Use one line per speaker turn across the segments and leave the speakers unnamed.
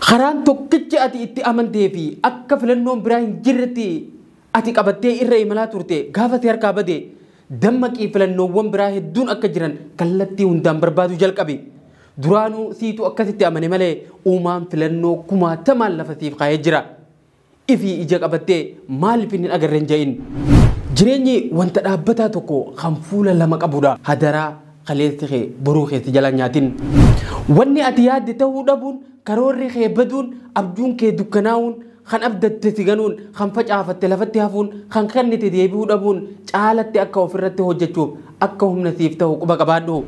Karaan tokkichi ati itti amantee fi akka filannoon biraa hin jirretti ati qabattee irra imalaa turte gaafa si harkaa bade dammaqii filannoowwan biraa hedduun akka jiran kallattii hundaan barbaaduu jalqabi. Duraanuu siitu akkasitti amane malee uumaan filannoo kumaatamaan lafa siif kaa'ee jira. Ifii ija qabattee maaliif hin agarre hin jedhin. Jireenyi wanta dhaabbataa tokko kan fuula lama qabudha. Hadaraa kaleessi kee boruu keessa jala nyaatin. Wanni ati yaadde ta'uu dhabuun, karoorri kee baduun, abjuun kee dukkanaa'uun, kan abdatte si ganuun, kan facaafatte lafatti hafuun, kan kennite deebi'uu dhabuun caalatti akka ofirratti hojjechuuf akka humna siif ta'u quba qabaadhu.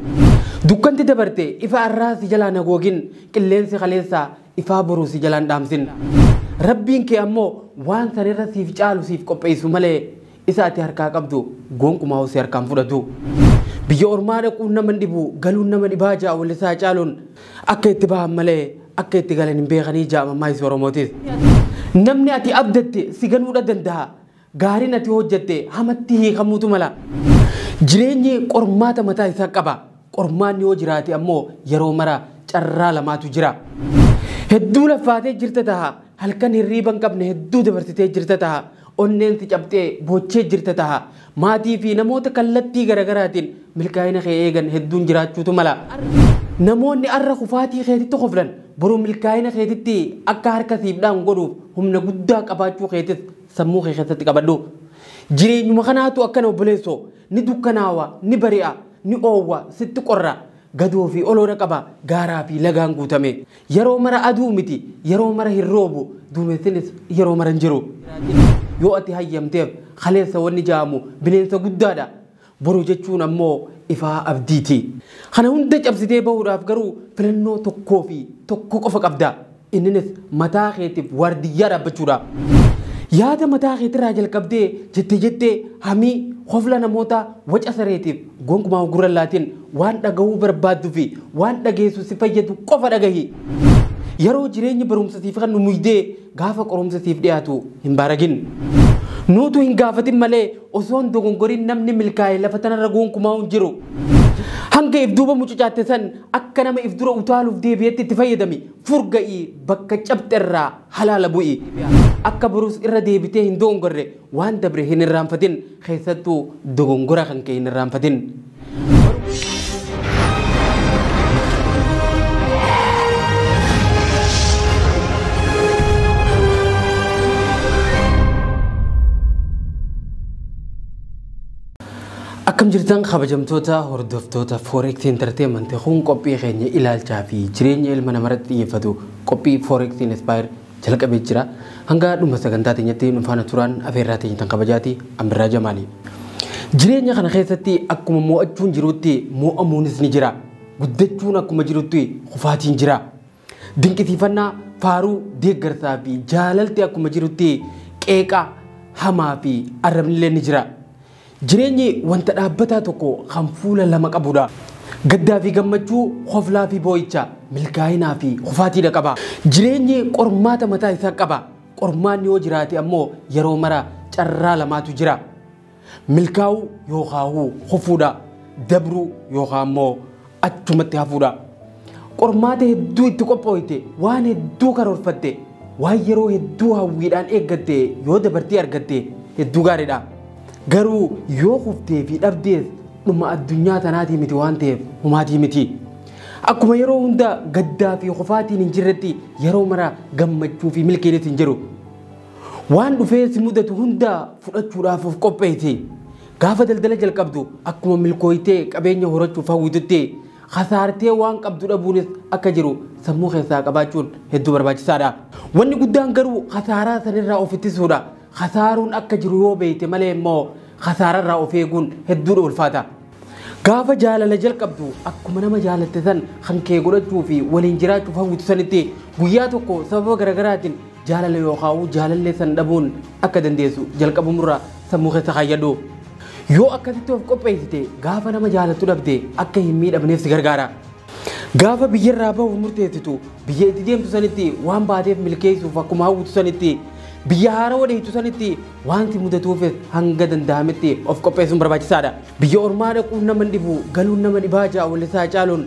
Dukkanti dabarte ifa arraa si jalaa nagoogin, qilleensi kaleessaa ifaa boruu si jalaan dhaamsin. Rabbiin kee ammoo waan sanirra siif caalu siif qopheessu malee isa ati harkaa qabdu gonkumaa si harkaan fudhatu. Biyya ormaa dhaquun nama dhibu, galuun nama dhibaa ja'a wallisaa caaluun akka itti bahan malee akka itti galan hin beekanii ja'a mammaaksa Oromootis. Namni ati abdatte si ganuudha danda'a. Gaariin ati hojjette hamatti hiikamuutu mala. Jireenyi qormaata mataa isaa qaba. Qormaanni yoo jiraate ammoo yeroo mara carraa lamaatu jira. Hedduu laffaatee jirta taha. Halkan hirriiba hin qabne hedduu dabarsitee jirta taha. Onneen si cabxee boochee jirta taha. Maatii fi namoota kallattii garaagaraatiin milkaa'ina kee eegan hedduun jiraachuutu mala. Namoonni arra kufaatii keetitti koflan boruu milkaa'ina keetitti akka harka siif dhaan godhuuf humna guddaa qabaachuu keetis sammuu kee keessatti qabadhu. Jireenyuma kanaatu akkana obboleessoo ni dukkanaawa, ni bari'a, ni oowwa, sitti qorra. Gadoo fi oloodha qaba, gaaraa fi lagaan guutame. Yeroo mara aduu miti, yeroo mara hin roobu, duumessinis yeroo mara hin jiru. Yoo ati hayyamteef kaleessa wanni jaamu bineensa guddaadha. Boru jechuun ammoo ifaa abdiiti. Kana hunda cabsitee bahuudhaaf garuu filannoo tokkoo fi tokko qofa qabda. Inninis mataa keetiif waardiyyaa dhaabbachuudha. Yaada mataa keetirraa jalqabdee jettee jettee hamii hofla namoota waca sareetiif gonkumaa gurra laatiin waan dhagahuu barbaadduu fi waan dhageessu si fayyadu qofa dhagahi. Yeroo jireenyi barumsa siif kennu muydee gaafa qorumsa siif dhiyaatu hin baaragin. Nuutu hin gaafatin malee osoo hin dogongoriin namni milkaa'e lafa tanarra gonkumaa hin jiru. Hanga if duuba mucucaatte san akka nama if dura utaaluuf deebi'etti itti fayyadami. Furga'ii bakka cabxerraa halaala bu'i. Akka borus irra deebitee hin dogongorre waan dabre hin irraanfatin, keessattuu dogongora kan kee hin irraanfatin. Akkam jirtan kabajamtoota hordoftoota Forex Entertainment kun qophii keenya ilaalchaa fi jireenya ilma namarratti xiyyeeffatu qophii Forex Inspire jalqabee jira. Hanga dhuma sagantaa teenyatti nu faana turaan afeerraa teenya tan kabajaati Ambirraa Jamaali. Jireenya kana keessatti akkuma mo'achuun jirutti mo'amuunis ni jira. Guddachuun akkuma jirutti kufaatiin jira. Dinqisiifannaa, faaruu, deeggarsaa fi jaalalti akkuma jirutti qeeqa, hamaa fi arrabnillee ni jira. Jireenyi wanta dhaabbataa tokko kan fuula lama qabudha. Gaddaa fi gammachuu, hoflaa fi boo'icha, milkaa'inaa fi kufaatiidha qaba. Jireenyi qormaata mataa isaa qaba. Qormaanni yoo jiraate ammoo yeroo mara carraa lamaatu jira. Milkaa'uu yookaan kufuudha. Dabruu yookaan ammoo achumatti hafuudha. Qormaata hedduu itti qophooyte, waan hedduu karoorfatte, waan yeroo hedduu hawwiidhaan eeggatte yoo dabartee argatte hedduu gaariidha. Garuu yoo kuftee fi dhabdees dhuma addunyaa tanaatii miti waan ta'eef humaatii miti. Akkuma yeroo hunda gaddaa fi kufaatiin hin jirretti yeroo mara gammachuu fi milkiinis hin jiru. Waan dhufee si mudatu hunda fudhachuudhaaf of qopheessi. Gaafa daldala jalqabdu akkuma milkooytee qabeenya horachuuf hawwitutti kasaartee waan qabdu dhabuunis akka jiru sammuu keessaa qabaachuun hedduu barbaachisaadha. Wanni guddaan garuu kasaaraa sanirraa of ittisuudha. Kasaaruun akka jiru yoo beekte malee immoo kasaararraa of eeguun hedduudha ulfaata. Gaafa jaalala jalqabdu akkuma nama jaalatte san kan kee godhachuu fi waliin jiraachuuf hawwitu sanitti guyyaa tokko sababa garaagaraatiin jaalala yookaan jaalallee san dhabuun akka dandeessu jalqabumurraa sammuu keessa kaayyadhu. Yoo akkasitti of qopheessite gaafa nama jaalattu dhabde akka hin miidhamneef si gargaara. Gaafa biyyarraa bahuuf murteessitu biyya itti deemtu sanitti waan baateef milkeessuuf akkuma hawwitu sanitti biyya haarawaa dheeytu sanitti wanti mudatuufis hanga danda'ametti of qopheessuun barbaachisaadha. Biyya ormaa dhaquun nama dhibu, galuun nama dhibaa ja'a wallisaa caaluun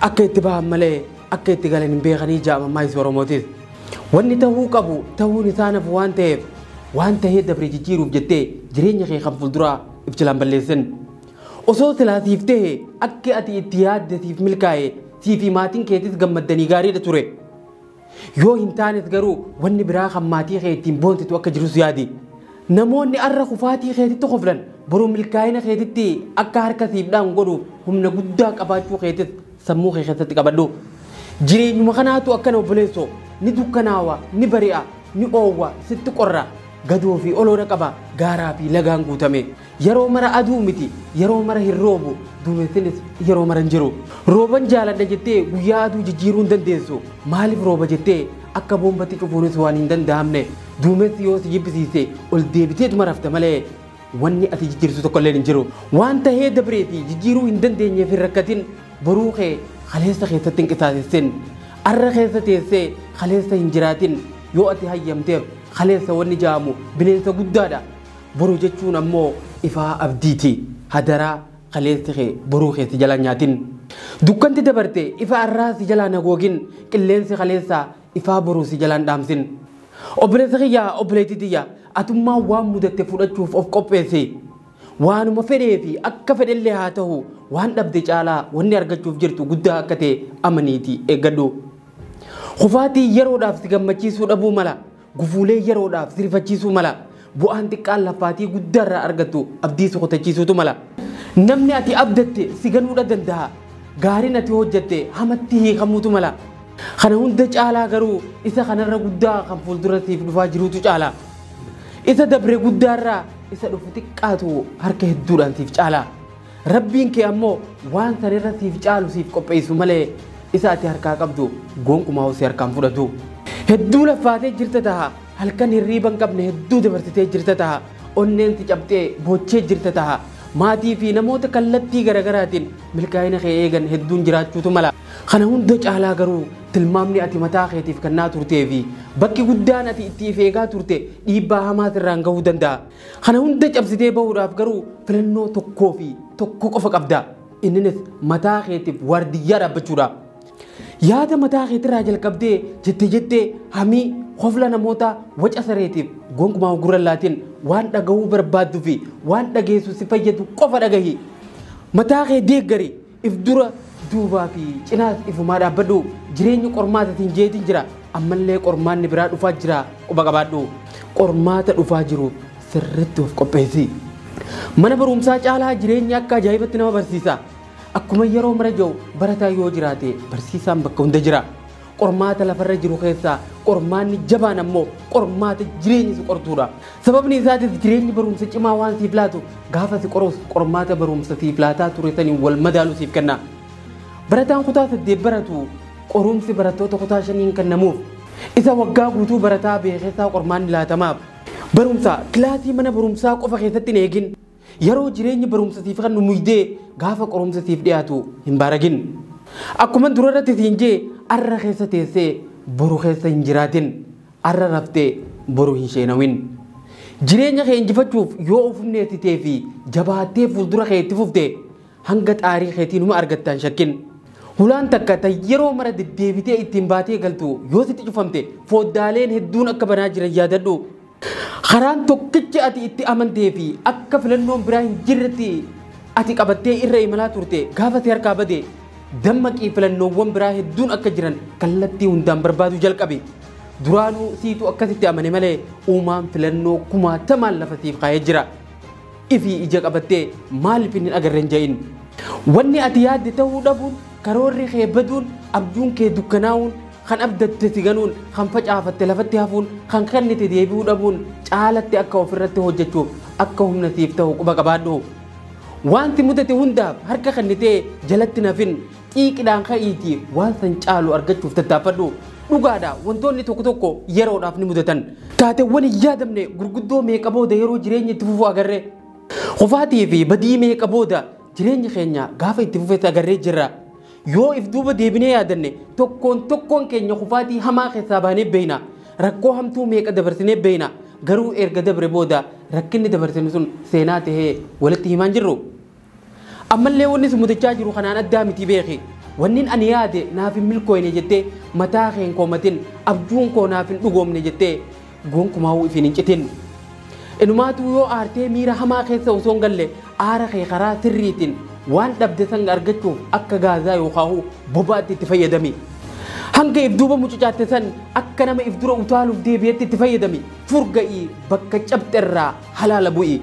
akka itti bahan malee akka itti galan hin beekanii ja'a mammaaksa Oromootis. Wanni ta'uu qabu ta'uun isaa naaf waan ta'eef waan ta'ee dabre jijjiiruuf jettee jireenya kee kan fuulduraa if jalaan balleessin. Osoo silaa siif ta'e akka ati itti yaadde siif milkaa'e siif maatiin keetis gammaddanii gaariidha ture. Yoo hin taanes garuu wanni biraa kan maatii kee ittiin boonsitu akka jirus yaadi. Namoonni arra kufaatii keetitti koflan boruu milkaa'ina keetitti akka harka siif dhaan godhuuf humna guddaa qabaachuu keetis sammuu kee keessatti qabadhu. Jireenyuma kanaatu akkana obboleessoo ni dukkanaawa, ni bari'a, ni oowwa, sitti qorra, gadoo fi oloodha qaba, gaaraa fi lagaan guutame. Yeroo mara aduu miti, yeroo mara hin roobu, duumessinis yeroo mara hin jiru. Rooban jaaladha jettee guyyaa aduu jijjiiruu hin dandeessu. Maaliif rooba jettee akka boombatti cufuunis waan hin danda'amne. Duumessi yoo si jibbisiise ol deebiteetuma rafta malee wanni ati jijjiirtu tokko illee hin jiru. Waan tahee dabree fi jijjiiruu hin dandeenyeef hin rakkatin, boruu kee kaleessa keessatti hin qisaasessin. Arra keessa teessee kaleessa hin jiraatin. Yoo ati hayyamteef kaleessa wanni jaamu bineensa guddaadha. Boruu jechuun ammoo ifaa abdiiti. Hadaraa kaleessi kee boruu keessa jala nyaatin. Dukkanti dabarte ifa arraa si jalaa nagoogin, qilleensi kaleessaa ifaa boruu si jalaan dhaamsin. Obboleessa kiyyaa, obboleettii tiyya, atummaa waan mudatte fudhachuuf of qopheessi. Waanuma fedhee fi akka fedhellee haa ta'u waan dhabde caalaa wanni argachuuf jirtu guddaa akka ta'e amaniiti eeggadhu. Kufaatii yeroodhaaf si gammachiisuu dhabuu mala, gufuulee yeroodhaaf si rifachiisuu mala, bu'aan xiqqaan lafaatii guddaarraa argattu abdii si kutachiisuutu mala. Namni ati abdatte si ganuudha danda'a. Gaariin ati hojjatte hamatti hiikamuutu mala. Kana hunda caalaa garuu isa kanarra guddaa kan fuuldura siif dhufaa jiruutu caala. Isa dabre guddaarraa isa dhufu xiqqaatu harka hedduudhaan siif caala. Rabbiin kee ammoo waan sanirra siif caalu siif qopheessu malee isa ati harkaa qabdu gonkumaa si harkaan fudhatu. Hedduu laffaatee jirta taha, halkan hirriiba hin qabne hedduu dabarsitee jirta taha, onneen si cabxee boochee jirta taha, maatii fi namoota kallattii garaagaraatiin milkaa'ina kee eegan hedduun jiraachuutu mala. Kana hunda caalaa garuu tilmaamni ati mataa keetiif kennaa turtee fi bakki guddaan ati itti if eegaa turte dhiibbaa hamaa sirraan gahuu danda'a. Kana hunda cabsitee bahuudhaaf garuu filannoo tokkoo fi tokko qofa qabda. Inninis mataa keetiif waardiyyaa dhaabbachuudha. Yaada mataa keetirraa jalqabdee jette jettee hamii kofla namoota waca sareetiif gonkumaa gurra laatiin waan dhagahuu barbaadduu fi waan dhageessu si fayyadu qofa dhagahi. Mataa kee deeggari, if dura duubaa fi cinaas ifumaa dhaabbadhu. Jireenyi qormaata siin jeetiin jira, ammallee qormaanni biraa dhufaa jira quba qabaadhu. Qormaata dhufaa jiru sirriitti of qopheessi. Mana barumsaa caalaa jireenya akka ajaa'ibatti nama barsiisa. Akkuma yeroo mara jiru barataa yoo jiraate barsiisaan bakka hunda jira. Qormaata lafarra jiru keessaa qormaanni jabaan ammoo qormaata jireenyi si qortuudha. Sababni isaatis jireenyi barumsa cimaa waan siif laatu gaafa si qorus qormaata barumsa siif laataa ture saniin wal madaalu siif kenna. Barataan kutaa 8 baratu qorumsi barattoota kutaa 5 kennamuuf isa waggaa guutuu barataa beekeessaa qormaanni laatamaaf. Barumsa kilaasii mana barumsaa qofa keessatti hin eegin. Yeroo jireenyi barumsa siif kennu muydee gaafa qorumsa siif dhiyaatu hin baaragin. Akkuma dura irratti siin jee arra keessa teessee boru keessa hin jiraatin, arra raftee boru hin sheenawin. Jireenya kee injifachuuf yoo of humneessitee fi jabaattee fuuldura kee itti fufte hanga xaarii keetii numa argattaan shakkin. Hulaan takka ta yeroo mara deddeebitee ittiin baatee galtu yoo sitti cufamte foddaaleen hedduun akka banaa jiran yaadadhu. Karaan tokkichi ati itti amantee fi akka filannoon biraa hin jirretti ati qabattee irra imalaa turte gaafa si harkaa bade dammaqii filannoowwan biraa hedduun akka jiran kallattii hundaan barbaaduu jalqabe. Duraanuu siitu akkasitti amane malee uumaan filannoo kumaatamaan lafa siif kaa'ee jira. Ifii ija qabattee maaliif hin agarre hin jedhin. Wanni ati yaadde ta'uu dhabuun, karoorri kee baduun, abjuun kee dukkanaa'uun, kan abdatte si ganuun, kan facaafatte lafatti hafuun, kan kennite deebi'uu dhabuun caalatti akka ofirratti hojjechuuf akka humna siif ta'u quba qabaadhu. Wanti mudate hundaaf harka kennitee jalatti nafin xiiqidhaan ka'iitii waan san caalu argachuuf tattaaffadhu. Dhugaadha wantoonni tokko tokko yeroodhaaf ni mudatan. Taateewwan hin yaadamne gurguddoo meeqa booda yeroo jireenya itti fufu agarre. Kufaatii fi badii meeqa booda jireenya keenya gaafa itti fufetti agarree jirra. Yoo if duuba deebinee yaadanne tokkoon tokkoon keenya kufaatii hamaa keessaa baanee beeyna. Rakkoo hamtuu meeqa dabarsinee beeyna. Garuu erga dabre booda rakkinni dabarsinu sun seenaa tahee walitti himaan jirru. Ammallee wanni si mudachaa jiru kanaan addaa miti beeki. Wannin ani yaade naaf hin milkooyne jettee mataa kee hin koomatin, abjuun koo naaf hin dhugoomne jettee gonkumaa'uu ifiin hin citin. Inumaatuu yoo aartee miira hamaa keessa osoo hin galle aara kee karaa sirriitiin waan dhabde san argachuuf akka gaazaa yookaan bobaatti itti fayyadami. Hanga if duuba mucucaatte san akka nama if dura utaaluuf deebi'etti itti fayyadami. Furga'ii bakka cabxe irraa halaala bu'i.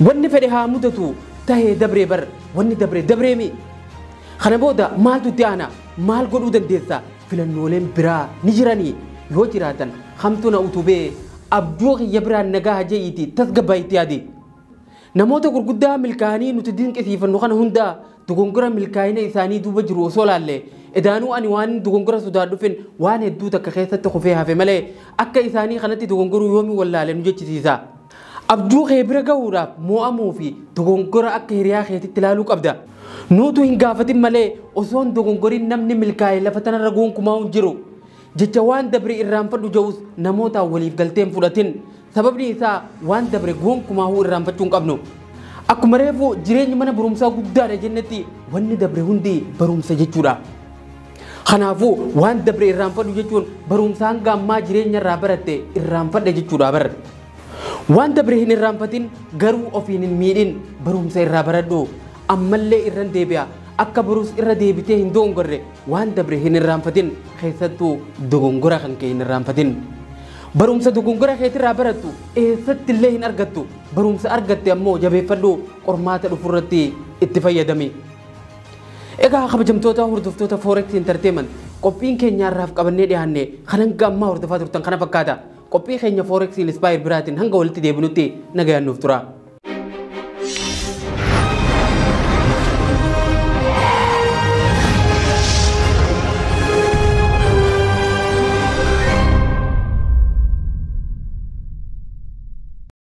Wanni fedhe haa mudatu tahee dabree bar, wanni dabree dabreemi. Kana booda maaltu itti aana? Maal godhuu dandeessa? Filannooleen biraa ni jiranii yoo jiraatan hamtu na utubee abjuu kiyya biraan nagaa je'iiti tasgabbaa itti yaadi. Namoota gurguddaa milkaa'anii nuti dinqisiifannu kana hunda dogongora milkaa'ina isaanii duuba jiru osoo laalle edaanuu ani waan dogongora sodaadhufin waan hedduu takka keessatti kufee hafe malee akka isaanii kanatti dogongoruu yoomii wallaale nu jechisiisa. Abjuu kee bira gahuudhaaf mo'amuu fi dogongora akka hiriyaa keetitti ilaaluu qabda. Nuutu hin gaafatin malee osoon dogongoriin namni milkaa'e lafa tanarra gonkumaa hin jiru. Jecha waan dabre irraanfadhu jedhus namootaan waliif galtee hin fudhatin. Sababni isaa waan dabre gonkumaa irraanfachuu hin qabnu. Akkuma reefu jireenyi mana barumsaa guddaadha jennetti wanni dabre hundi barumsa jechuudha. Kanaafuu waan dabre irraanfadhu jechuun barumsa hanga ammaa jireenya irraa baratte irraanfadhe jechuudha bar. Waan dabre hin irraanfatin garuu ofiin hin miidhin, barumsa irraa baradhu. Ammallee irran deebi'a. Akka barus irra deebitee hin dogongorre waan dabre hin irraanfatin, keessattuu dogongora kan kee hin irraanfatin. Barumsa dogongora keetirraa barattu eessatti illee hin argattu. Barumsa argatte ammoo jabeeffadhu, qormaata dhufurratti itti fayyadami. Egaa kabajamtoota hordoftoota Forex Entertainment, qophiin keenya irraaf qabannee dhiyaanne kan hanga ammaa hordofaa turtan kana fakkaata. Qophii keenya Forex Inspire biraatiin hanga walitti deebinutti nagayaan nuuf tura.